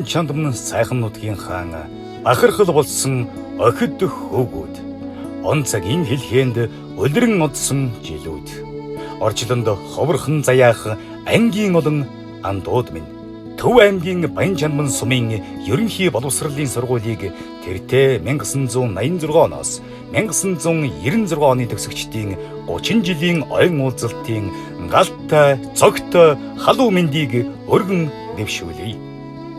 Баян чандман сайхан нутгийн хаан бахархал болсон охид хөөгүүд. Он цагийн хэлхээнд улиран одсон жилүүд. Орчлонд ховорхон заяах ангийн олон андууд минь. Төв аймгийн Баян чандман сумын ерөнхий боловсролын сургуулийг тэртээ 1986 оноос 1996 оны төгсөгчдийн 30 жилийн оюун уулзалтын галтай, цогтой, халуун мэндийг өргөн дэвшүүлье.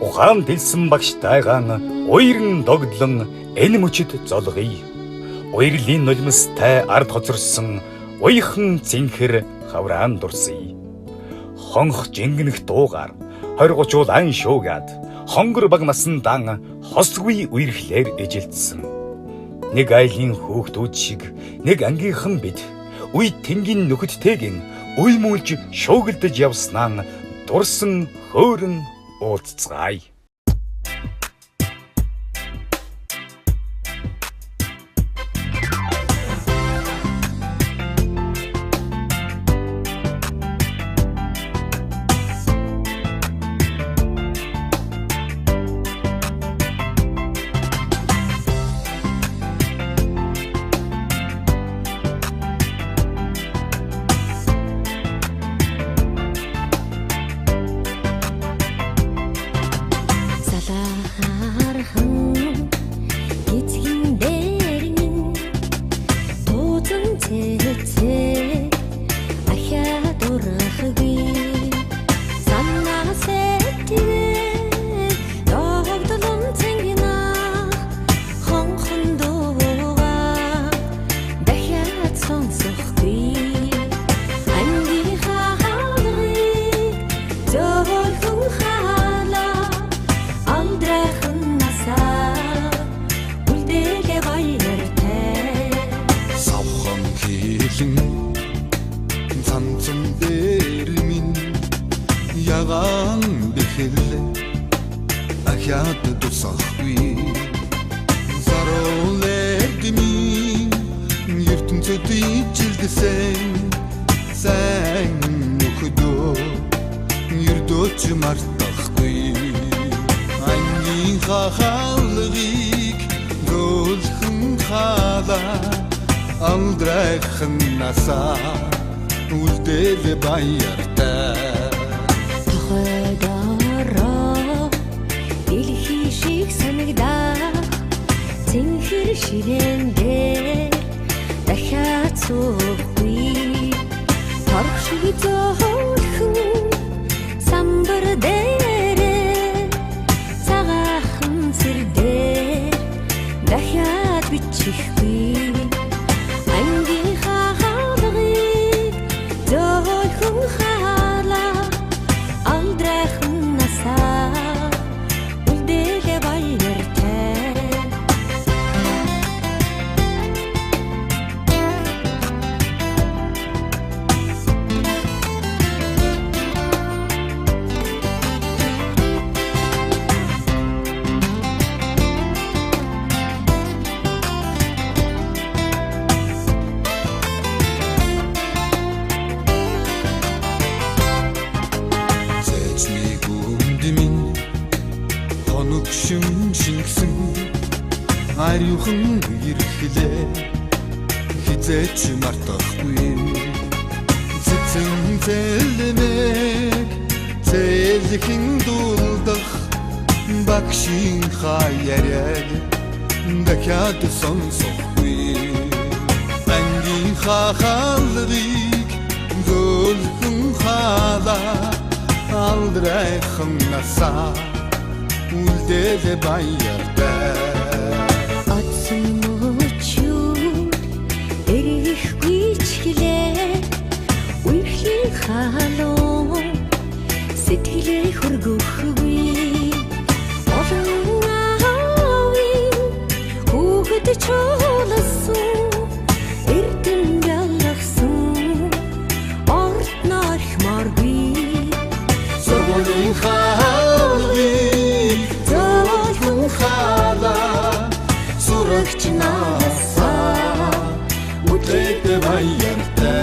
Ухаан дэлсэн багштайгаан уйран догдлон энэ мөчид золгоё. Уйрлын нулимстай ард хоцорсон уяхан цэнхэр хавраан дурсъя. Хонх жингэнэх дуугаар 20 30 улаан шуугаад хонгор баг насандаан хосгүй үерхлээр ижилдсэн. Нэг айлын хөөхтүүд шиг нэг ангийнхан бид үе тэнгийн нөхөдтэйгэн уймуулж шуугилдаж явснаа дурсан хөөрөн уулзцгаая. Салаархан гизгэн дээр минь тууцан цэцээ ахиад ургахгүй санаа сэтгээ догдлон цэнгэнэ хонхон дууга дахиад сонсохгүй ангийнхаа хаалгыг зөөлхөн хаалаа алдрайхан насаа үлдээлээ баяртай. Савхан хилэн цанцан дээр минь ягаан бэхэл ахиад тусахгүй саруулэг минь ертөнцөд ижилдсэн сайн нөхөдөө ердөөч мартахгүй ангийн хаалгыг зөөлхөн хаалаа алдрайхан насаа үлдээл баяртай. Тохойдороо дэлхий шиг санагдах цэнхэр ширээн дээр дахиад суухгүй торох шиг зөөлхөн самбар дээрээ цагаахан цэр дээр дахиад бичихгүй ангийнхаа хаалгыг зөөлхөн хаалаа алдрайхан насаа үлдээлээ баяртай. Зэжний гүмд минь хоног шим шингсэн ариухан ирэхлээ хизээч мартахгүй цэцэн зэлмэг зээлхэн дулдах багшийн хаяарэг дахиад сонсохгүй ангийн хаалгыг зөөлхөн хаалаа алдрайхан насаа үлдээл баяртай. Одсон мөчүүд эрэхгүй ч гэлээ үерхлийн халуун сэтгэлээ хөргөхгүй олон аавын хүүхэд чуулсан эрдэн ялгсан орт норхморгүй. Сургуулийн хаалгыг зөөлхөн хаалаа сурагч насаа үлдээл баяртай.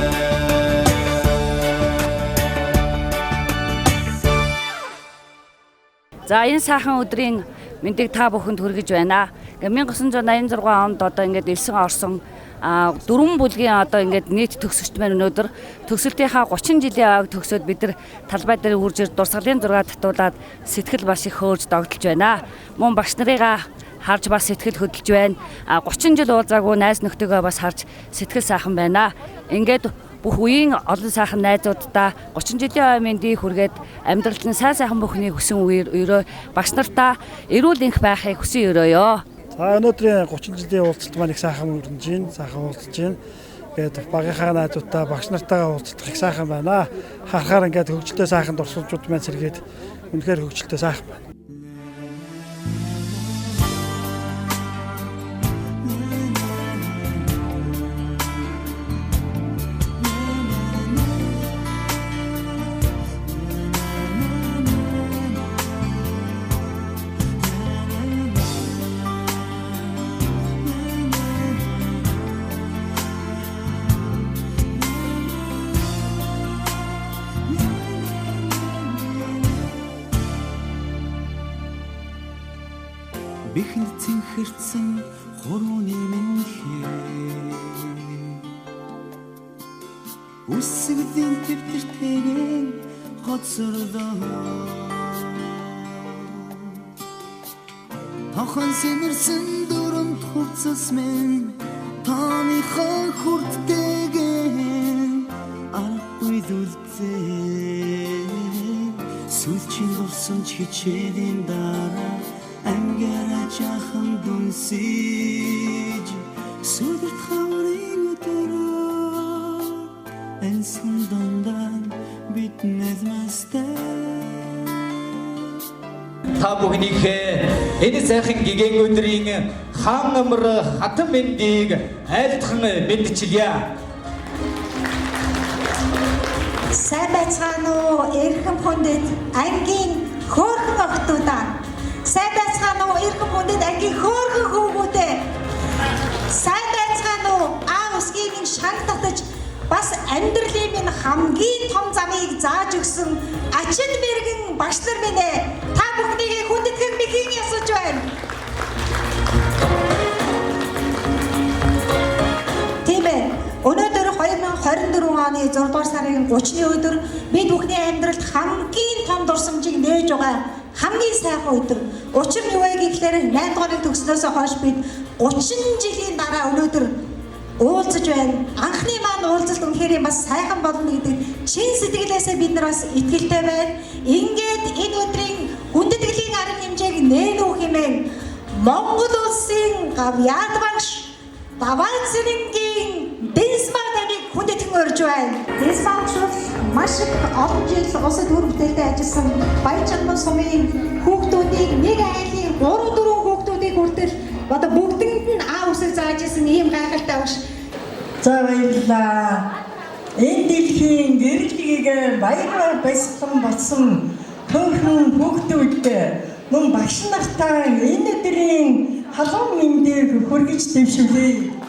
За, энэ сайхан өдрийн мэндийг та бүхэнд хүргэж байна. Ингээ 1986 онд одоо ингээд элсэн орсон дөрвөн бүлгийн одоо ингээд нийт төгсөгч маань өнөөдөр төгсөлтийнхаа 30 жилийн ойг төгсөөд бид нар талбай дээр үрж ирд дурсгалын зураг татуулаад сэтгэл бас их хөөрж догдолж байна. Мөн багш нарыгаа харж бас сэтгэл хөдлөж байна. 30 жил уулзаагүй найз нөхдөйгөө бас харж сэтгэл сайхан байна. Ингээд бүх үеийн олон сайхан найзууддаа 30 жилийн ой мэндийг хүргээд, амьдралд нь сайн сайхан бүхнийг хүсэн үеэр багш нартаа эрүүл энх байхыг хүсэн өрөөё. За, өнөөдрийн 30 жилийн уулзалт маань их сайхан өнгөрч байна, сайхан уулзж байна. Ингээд багийнхаа найзуудтай, багш нартайгаа уулзах их сайхан байна. Харахаар ингээд хөгжилтэй сайхан дурсамжууд маань сэргээд үнэхээр хөгжилтэй сайхан байна. Бихэнд цэнхэрсэн хурууны минь үсгэлийн тэвтэртэйгэн хоцорлоо. Тохон сэнэрсэн дүрмт хувцас минь тооныхоо хүрдтэйгэн аргагүй үлдээ. Сүүлчийн дурсамж хичээлийн дараа ангиараа жаахан дүнсэж, сүдэрт хаврын өдрөө энсэн дундаа бид нэзмэстэй. Та бүхнийхээ энэ сайхан гэгээн өдрийн хаан амар хатан мэндийг айлтхан мэндчилье. Сайн байцгаана уу, эрхэм хүндэт ангийн хөөрхөн охидуудаа. Сайн байцгаана уу, эрхэм хүндэт ангийн хөөрхөн хүүгүүдээ. Сайн байцгаана уу, А үсгийн минь шанаг татаж, бас амьдралын минь хамгийн том замыг зааж өгсөн ачин мэргэн багш нар минь ээ. Та бүхнийг хүндэтгэн мэхийн ёсолж байна. Тийм ээ. Өнөөдөр 2024 оны 6 дугаар сарын 30-ны өдөр бид бүхний амьдралд хамгийн том дурсамжийг нээж байгаа хамгийн сайхан өдөр. Учир нь юу вэ гэхлээр 8 дугаарыг төгснөөсөө хойш бид 30 жилийн дараа өнөөдөр уулзаж байна. Анхны маань уулзалт үнэхээр бас сайхан болно гэдэг чин сэтгэлээсээ бид нар бас итгэлтэй байна. Ингээд энэ өдрийн хүндэтгэлийн арга хэмжээг нээнүү хэмээн Монгол улсын гавьяат багш Даваа Цэрэнгийн Дэнсмаа таныг хүндэтгэн урьж байна. Дэнсмаа багш бол маш их олон жил улсад үр бүтээлтэй ажилласан, Баянчанман сумын хүүхдүүдийг, нэг айлын 3 4 хүүхдүүдийг хүртэл одоо бүгдэнд нь А үсэг зааж исэн ийм гайхалтай багш. За, баярлалаа. Энэ дэлхийн гэрлэгийг баяраар баясгалан болсон хөөрхөн хүүхдүүдтэй мөн багш нартаа энэ өдрийн халуун мэндийг хүргэж дэвшүүлье.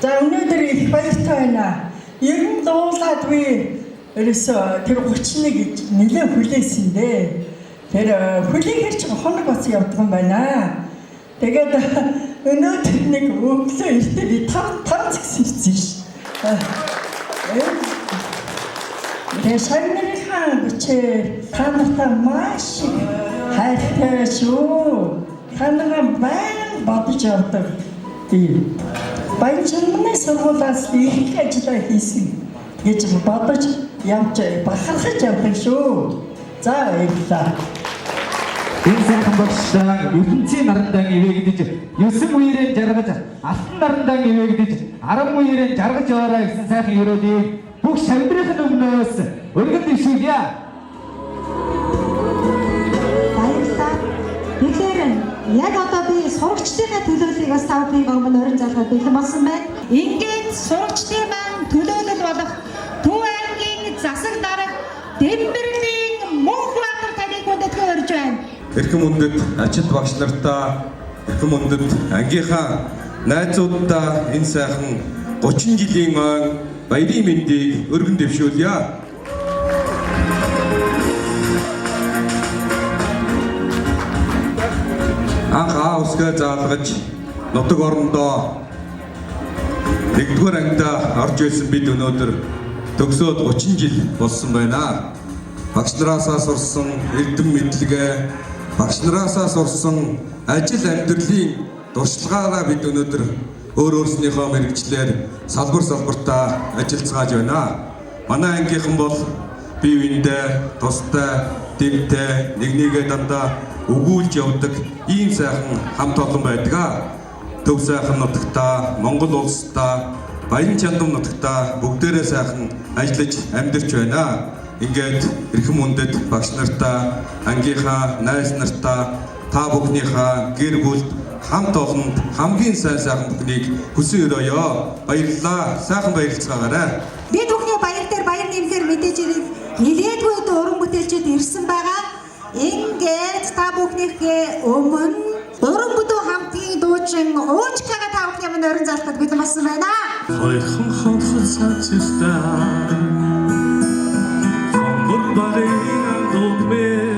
За, өнөөдөр их баяртай байна. Ер нь дуулаад би ерөөсөө тэр 31 гэж нэлээд хүлээсэн дээ. Тэр хүлээхэр ч хоног бас явдаг юм байна. Тэгээд өнөөдөр нэг өглөө эртээ би 5 5 цагс ирсэн ш. Тэгээ шагнарынхаа бичээр та нартай маш их хайртай шүү. Та нараа баян бодож явдаг. Би Баянчанманы сургуулиас их ажиллаа хийсэн гэж бодож явж бахархаж явдаг шүү. За, баярлалаа. Энэ сайхан багшаа ертөнцийн нарандан ивээгдэж, 9 үеэрээ жаргаж, алтан нарандан ивээгдэж, 10 үеэрээ жаргаж яваарай гэсэн сайхан ерөөлийг бүх шавнырын өмнөөс өргөн дэвшүүлье. Баярлалаа. Тэгэхээр яг одоо би сурагчдынхаа төлөөллийг бас та бүхний өмнө орон залгаад бэлэн болсон байна. Ингээд сурагчдын маань төлөөлөл болох Төв аймгийн засаг дарга Дэмбэрлийн Мөнхбаатар таныг хүндэтгэн урьж байна. Эрхэм хүндэт ачид багш нартаа, эрхэм хүндэт ангийнхаа найзууддаа энэ сайхан 30 жилийн ойн баярын мэндийг өргөн дэвшүүлье. хавсгаа заалгаж нутаг орондоо нэгдүгээр ангидаа орж байсан бид өнөөдөр төгсөөд 30 жил болсон байна. Багш нараасаа сурсан эрдэм мэдлэгээ, багш нараасаа сурсан ажил амьдралын туршлагаараа бид өнөөдөр өөр өөрснийхөө мэргэжлээр салбар салбартаа ажиллацгааж байна. Манай ангийнхан бол бие биендээ тустай, дэмтэй, нэг нэгээ дандаа өгүүлж явдаг ийм сайхан хамт олон байдаг. Төв сайхан нутагтаа, Монгол улсдаа, Баян чандам нутагтаа бүгдээрээ сайхан ажиллаж амьдарч байна. Ингээд эрхэм хүндэт багш нартаа, ангийнхаа найз нартаа, та бүхнийхээ гэр бүлд хамт олонд хамгийн сайн сайхан бүхнийг хүсэн өрөөё. Баярлалаа. Сайхан баярлцгаагаарай. Бид бүхний баяр дээр баяр нэмэхээр мэдээж хэрэг нилээдгүй одоо уран бүтээлчид ирсэн байгаа. Ингээд та бүхнийхээ өмнө уран бүдүү хамтгийн дуучин Уучкага та бүхний өмнө орон зайлахад бэлэн болсон байна. Хоёрхан хонхот цацтай Хонгор багын андууд мэ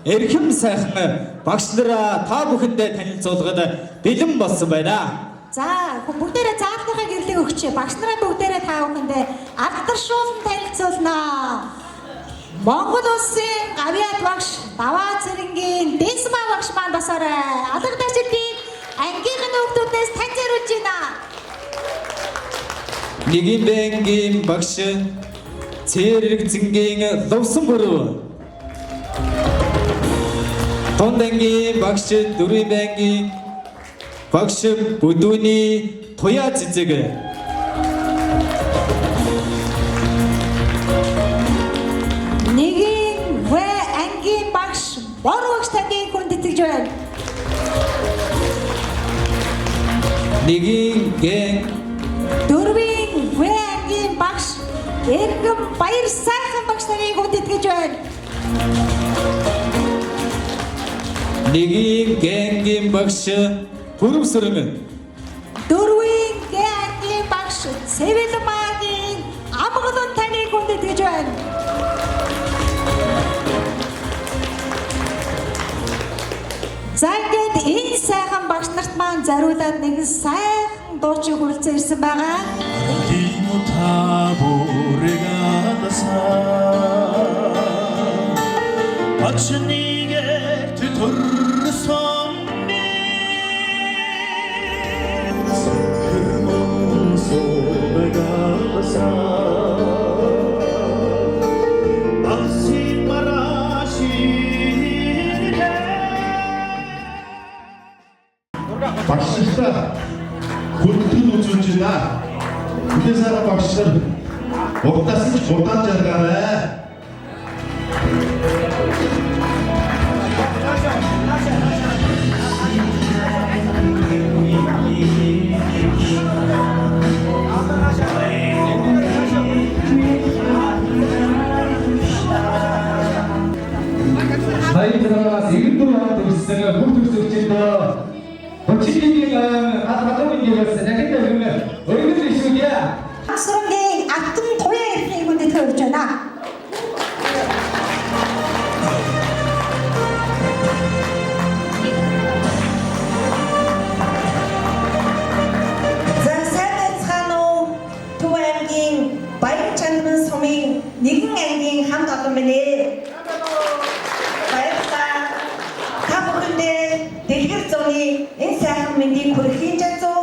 Эрхэм сайхан багш нараа та бүхэндээ танилцуулахад бэлэн болсон байна. За бүгдээрээ заалныхаа гэрлийг өгч багш нараа бүгдээрээ та бүхэндээ алдаршуулан танилцуулнаа. Монгол улсын гавьяат багш Даваа Цэрэнгийн Дэнсмаа багш маань басаарай. Алга ташлтыг ангийнх нь хүүхдүүдээс тань зориулж байна. Нэгэн бэнгийн багш Цэрэгзэнгийн лувсан бүрүү. Тунд ангийн багш дөрвийн бангийн багш бүдүүний туяа цэцэг. Нэгэн В ангийн багш Бор багш таныг хүндэтгэж байна. Нэгэн гэн Дөрвийн В ангийн багш Эрхэм Баяр сайхан багш нарыг хүндэтгэж байна. Нэгэн гэнгийн багш Бүрэмсэрэн. Дөрвийн Г ангийн багш Цэвэлмагийн Амгалан таныг хүндэтгэж байна. За ингээд энэ сайхан багш нарт маань зориулаад нэгэн сайхан дуучин хүрэлцэн ирсэн байгаа. Та бүрийг алсан Ачнигэр төрсөн Багш нартай хүндэтгэл үзүүлж байна. Хүлээ сайхан багш нар урдаас нь ч удаан жаргаарай. 1986-аас 94 онд төгссөн бүх төгсөгчид 30 жилийн гал халуун гэрээс дахин дахин өргөн ишүүлье. Сүрэнгийн Алтан Туяа эрхийг хүндэтгэж урьж байна. За, сайн байцгаана уу? Төв аймгийн Баян Чандран сумын нэгэн ангийн хамт олон минь ээ. Баярлалаа. Та бүхэндээ Дэлгэр зууны энэ сайхан мэндийг хүргэхийн чадсан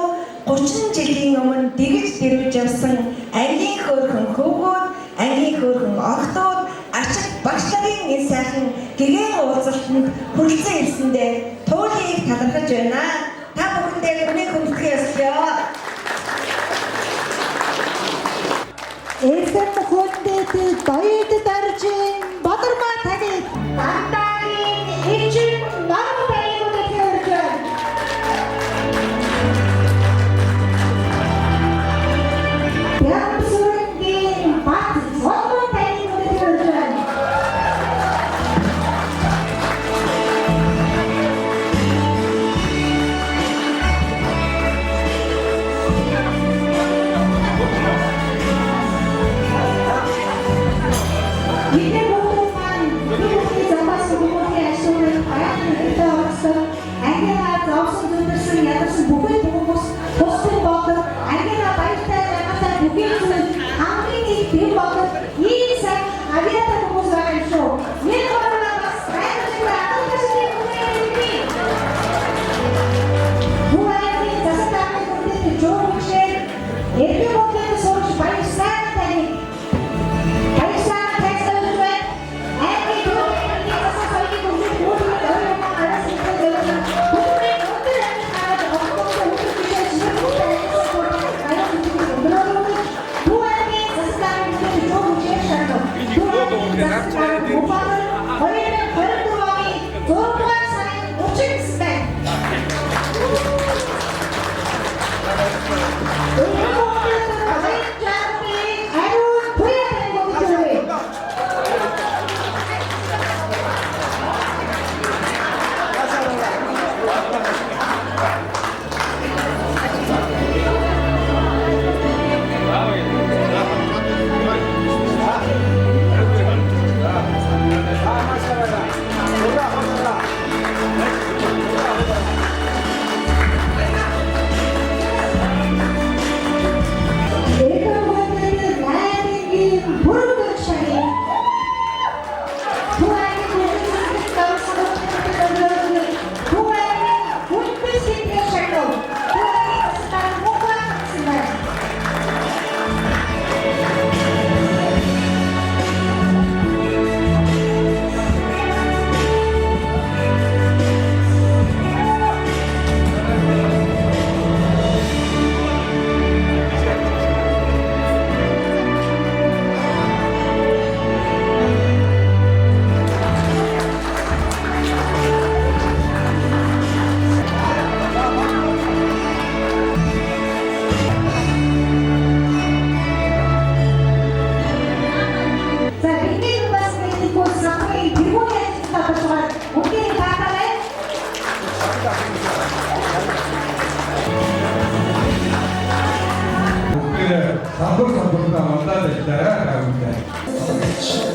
30 жилийн өмнө дэгэж дэрвж явсан ангийн хөөрхөн хөвгүүд, ангийн хөөрхөн охтууд, ачиг багш нарын энэ сайхан гэгээн уулзалтанд хүрэлцэн ирсэндээ туулийг талархаж байна. Та бүхэндээ гүнээ хүндэтгэх ёслоо. Эзэм хүндэт доёд даржин Бадармаа таныг Дандаагийн эгжин ном таныг хүндэтгэж урьж байна. Бямсүрэнгийн Бат Золмоо таныг хүндэтгэж урьж байна. Бидний хүүхдүүд маань бүх бүхний замаас хүмүүхийн ашигыг баян хэрэгтэй орсон, ангийнхаа зовсон зүндэрсэн ядарсан бүхий хүмүүс тусдын болдог, ангийнхаа баяртай жаргалтай бүхий зүйл хамгийн их дэв болдог ийм сайн авиатай хүмүүс байгаа юм шүү. Нэг хорвоо бас гайхалтай адал ташны бүхий Төв аймгийн засаг даргын хүндэт жуу хөгшээр эргэн бодлын сурагч баяр сайн таныг Баярлалаа тайлбарлаж байна. Аймгийн төв аймгийн засаг соёлын хөгжил хүүхдүүд ойр өмнө араас ирсэн зөвлөм. Хүүхдийн өндөр амжилт гаргаж огтхон хүүхдүүд бишээ шинэ аймгийн сургууль баяр хөөртэй өндрөөрөө Төв аймгийн засаг даргын хүндэт жуу хөгшээр шагнав. Төв аймгийн засаг даргын Мөнхбаатар 2024 оны 6 дугаар сарын 30-нд байна. Өргөн хүүхдүүд баяр жаргалын ариун туяа таныг өгч. Эргэн хүүхдүүд найдынгийн бүрэн шагнав. Төв аймгийн хөгжлийн давсан Төв аймгийн хүндэт сэтгэл шагнав. Төв аймгийн засаг дарга Мөнхбаатар гэсэн байна. За, бидний бас мэдгүй санхүүгийн тэргүүний ажилтнаа болж байгаа үнэхээр таатай байна. Бүгдээ самбар самбартаа мандаад ажиллаарай та бүхэндээ.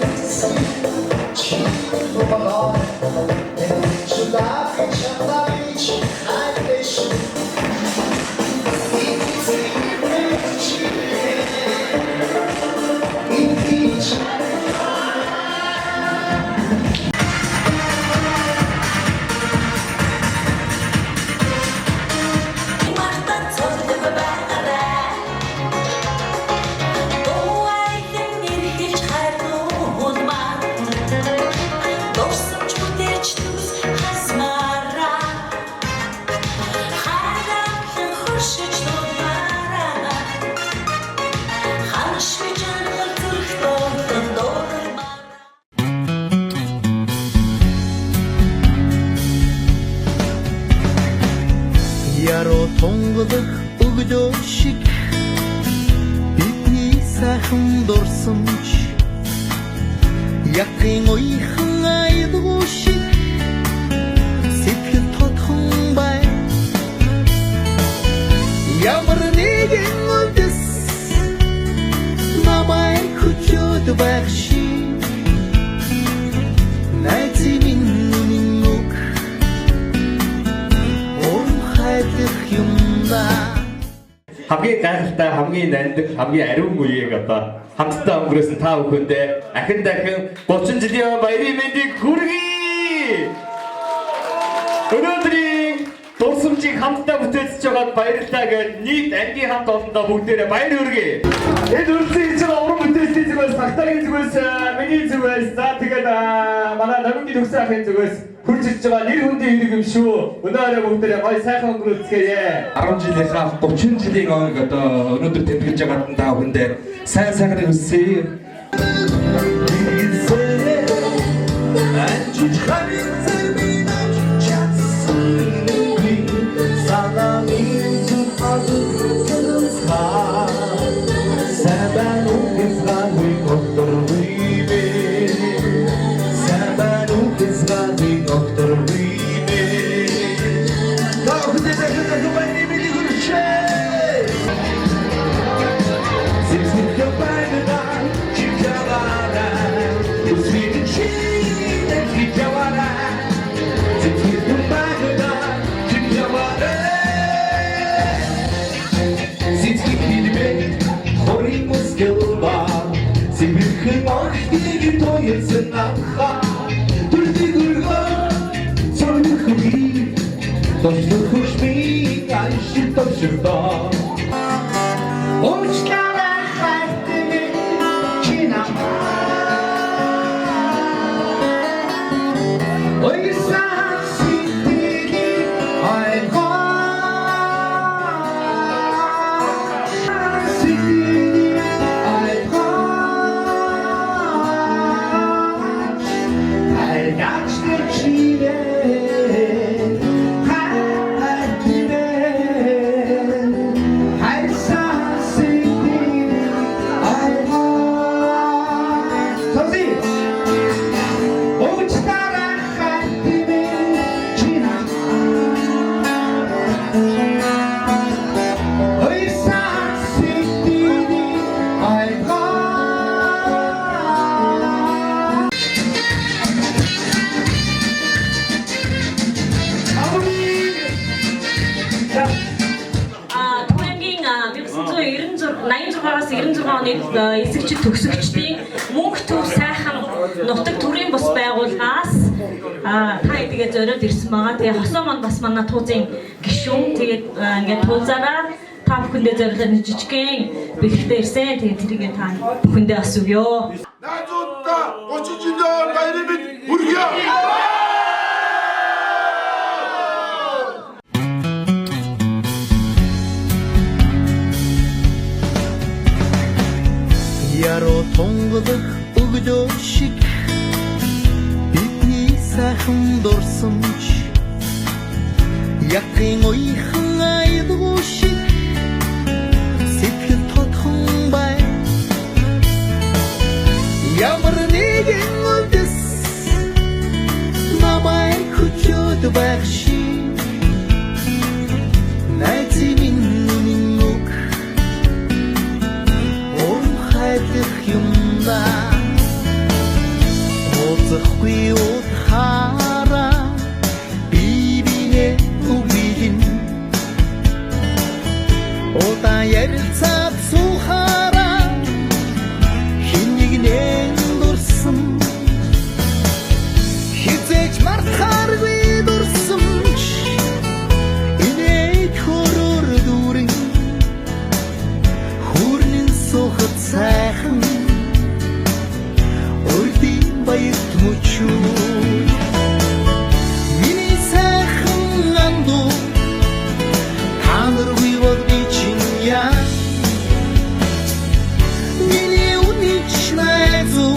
Мартан цоглог байгаарай. Дууайлан нэрхэж хайрлуулмаа. Дурсамж бүтээж түс хасмаараа. Хайрлан хөршиж дурмаараа. Ханшгүй жаргал зүрх дуудан дурмаараа. Яруу тунгалах өглөө шиг бидний сайхан дурсамж Яхын уйхан аял айлгуу шиг сэтгэл тодхон бай. Ямар нэгэн үндэс намайг хөтлөөд байх шиг найзын минь үнэн үг урам хайрлах юм да. Хамгийн гайхалтай, хамгийн нандин, хамгийн ариун үеийг одоо хамтдаа өнгөрөөсөн та бүхэндээ ахин дахин 30 жилийн баярын мэндийг хүргэе! Өнөөдрийн дурсамжийг хамтдаа бүтээцэж байгаад баярлалаа гэж нийт ангийн хамт олондоо бүгдээрээ баяр хүргэе. Энэ үргэлжлэн хийж байгаа уран бүтээлчдийн зүгээс, сагтаагийн зүгээс, миний зүгээс, за тэгээд манай номингийн төгсөн ахын зүгээс хурж ирж байгаа нэр хүндийн хэрэг юм шүү. Өнөө орой бүгдээрээ гоё сайхан өнгөрүүлцгээе. 10 жилийнхаа 30 жилийн ойг одоо өнөөдөр тэмдэглэж байгаад та бүхэндээ сайн сайхныг хүсье. Анжиж харин зэрмийн чадсан би санааны зүрх сайн уу хязгааргүй докторгүй бэ, сайн уу хязгааргүй докторгүй бэ. Та бүхэндээ дахин дахин баярын мэндийг хүргэе. Сэтгэл байна чиглэлээ Үсвид чи яваарай. Сэтгэл байна чиглэлээ Сэтгэл хэлбэг хорин мөсгөл ба Сэмэрхэн охтыг тоёлсон анхаа Төрдийг өргөө цорных би Тошлох хөшмийн аншиг товширдоо. Уучлаарай хайртай минь чи намайг Уйсан сэтгэлийг ойлгоо, сэтгэлийг ойлгоо. Хайргаач тэр чимээ хайртай минь хайрсан сэтгэлийг ойлгоо. Сонсъё. Уучлаарай хайртай минь чи намайг Уйсан сэтгэлийг ойлгоо. Төв аймгийн 1996 86-аас 96 оны эсэгчид төгсөгчдийн мөнх төв сайхан нутаг төрийн бус байгууллагаас та хэдийгээ зориод ирсэн байгаа. Тэгээ хосоо маань бас манай туузын гишүүн. Тэгээд ингээд туузаараа та бүхэндээ зориулаад нэг жижигхэн бэлэгтэй ирсэн. Тэгээд тэрийг та бүхэндээ бас өгөө. Найзуудаа 30 жилийн баярын мэнд хүргэе. Яруу тунгалах өглөө шиг бидний сайхан дурсамж Яхын уйхан айлгуу шиг сэтгэл тодхон бай. Ямар нэгэн үндэс намайг хөтлөөд байх шиг найзын минь үнэн үг урам хайрлах юм да. Уулзахгүй удахаараа би бинээ үгэлэн удаан ярилцаад суухаараа хэн нэгнээ дурсан хизээж мартахааргүй дурсамж инээд хөрөөр дүүрэн хүрнэн суухад сайхан урдын баярт мөчүү. Миний сайхан андуу та наргүй бол би чинь яа. Миний үнэч найзуу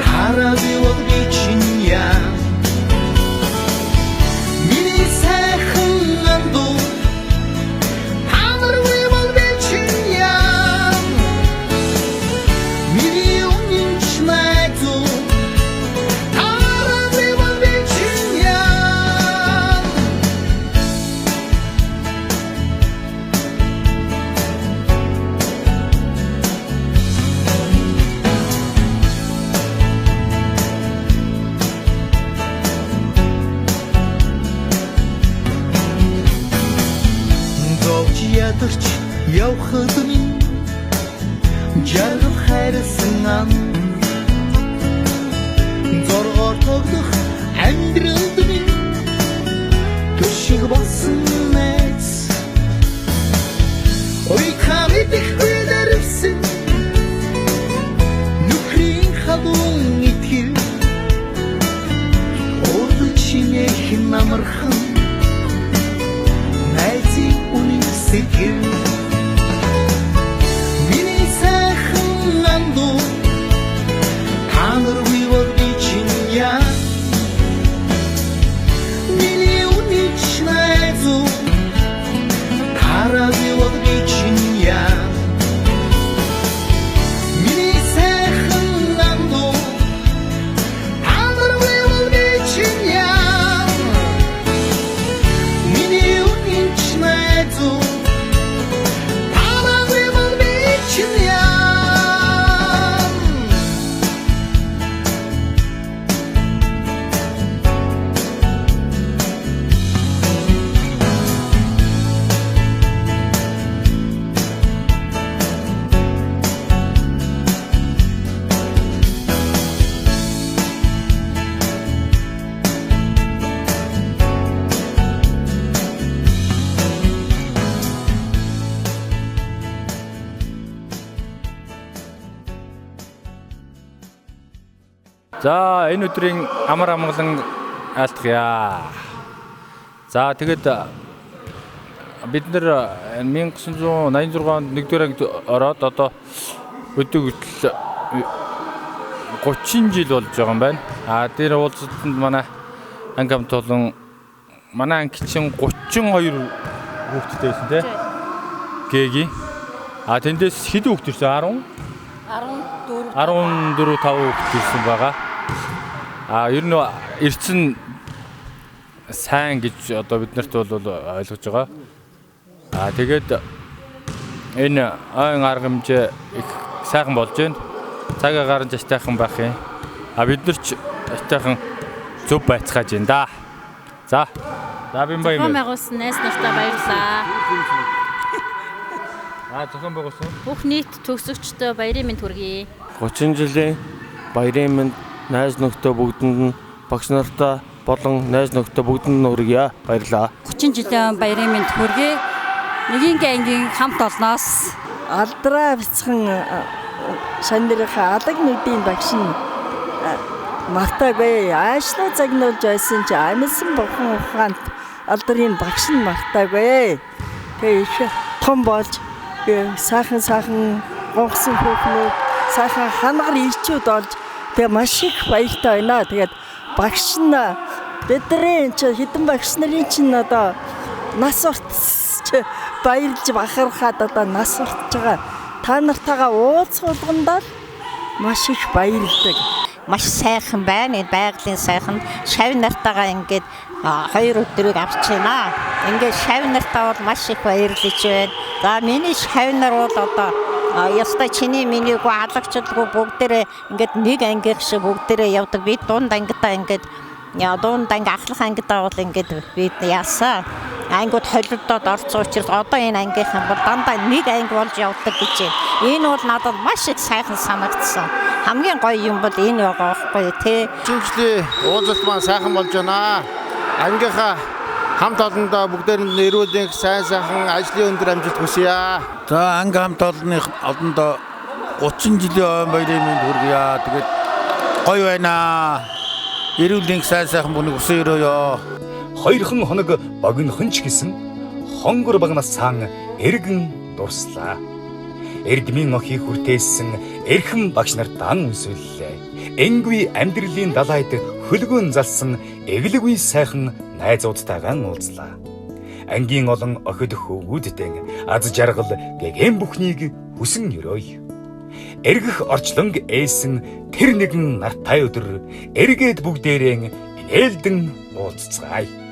хараагүй бол би чинь яа. Миний сайхан андуу та наргүй бол би чинь яа. Миний үнэч найзуу та Явхад минь жаргал хайрлсан ам. Зоргоор тогдох амьдралд минь төшиг болсон найз. Уйха мэдэхгүй дэрвсэн нүхрийн халуун итгэл. Уулж чинээх намархан найзын үнэн сэтгэл. Миний сайхан андуу та наргүй бол би чинь яа. Миний үнэч найзуу тараагүй бол би чинь яа. Миний сайхан андуу та наргүй бол би чинь яа. Миний үнэч найзуу тараагүй бол би чинь яа. За энэ өдрийн амар амгалан айлтгая. За тэгэд бид нэр 1986 онд 1-р ангид ороод одоо өдөө хүртэл 30 жил болж байгаа юм байна. А тэр уулзалтанд манай анги хамт олон манай анги чинь 32 хүүхэдтэй байсан тий. Гэги. А тэндээс хэдэн хүүхэд ирсэн? 10 14 14 5 хүүхэд ирсэн байгаа. А ер нь ирсэн сайн гэж одоо бид нарт бол ойлгож байгаа. А тэгээд энэ ойн арга хэмжээ их сайхан болж байна. Цаг агаар нь аштайхан байх юм. А бид нар ч аштайхан зөв байцгааж байна да. За. За би Зохион байгуулсан найз нартаа баярлалаа. А зохион байгуулсан. Бүх нийт төгсөгчдөө баярын мэнд хүргэе. 30 жилийн баярын мэнд найз нөхдөд бүгдэнд нь багш нартаа болон найз нөхдөд бүгдэнд нь хүргье. Баярлалаа. 30 жилийн баярын мэнд хүргэе. Нэгin ангийн хамт олноос алдраа бяцхан шандрынхаа алаг нүдийн багш нь мартаагүй. Аашлаа загнуулж байсан чи амьсан бурхан ухаанд алдрын багш нь мартаагүй. Тэгээ их том болж сайхан сайхан гонхсон хүүхнүүд сайхан хангар ирчүүд болж тэгээ маш их баяртай байна. Тэгээд багш нь бидний чи хэдэн багш нарын чинь одоо нас уртч баярлж бахархаад одоо нас уртж байгаа. Та нартайгаа уулзах болгондоо маш их баярлдаг. Маш сайхан байна. Энэ байгалийн сайхан шав нартайгаа ингээд 2 өдрийг авч байна. Ингээд шав нартаа бол маш их баярлаж байна. За миний шав нар бол одоо ёстой чиний минийгүй алагчлалгүй бүгдээрээ ингээд нэг ангийнх шиг бүгдээрээ явдаг. Би дунд ангидаа ингээд дунд анги ахлах ангидаа бол ингээд бид яасаа ангиуд холилдоод орсон учраас одоо энэ ангийнхан бол дандаа нэг анги болж явдаг гэж байна. Энэ бол надад маш их сайхан санагдсан. Хамгийн гоё юм бол энэ байгаа байхгүй тий. 30 жилийн уулзалт маань сайхан болж байна. Ангийнхаа хамт олондоо бүгдээрэнд нь эрүүл энх, сайн сайхан ажлын өндөр амжилт хүсье. За анги хамт олондоо 30 жилийн ойн баярын мэнд хүргье. Тэгээд гоё байна. Эрүүл энх, сайн сайхан бүнийг хүсэн өрөөё. Хоёрхан хоног богинохон ч гэсэн хонгор багнасаан эргэн дурслаа. Эрдмийн охийг хүртээсэн эрхэм багш нар дан үнсвэллээ. Энгүй амьдралын далайд хөлгөөн залсан эглэггүй сайхан найзуудтайгаа уулзлаа. Ангийн олон охид хөвгүүдтэй аз жаргал гэгээн бүхнийг хүсэн өрөөе. Эргэх орчлонг ээсэн тэр нэгэн нартай өдөр эргээд бүгдээрэн инээлдэн уулзцгаая.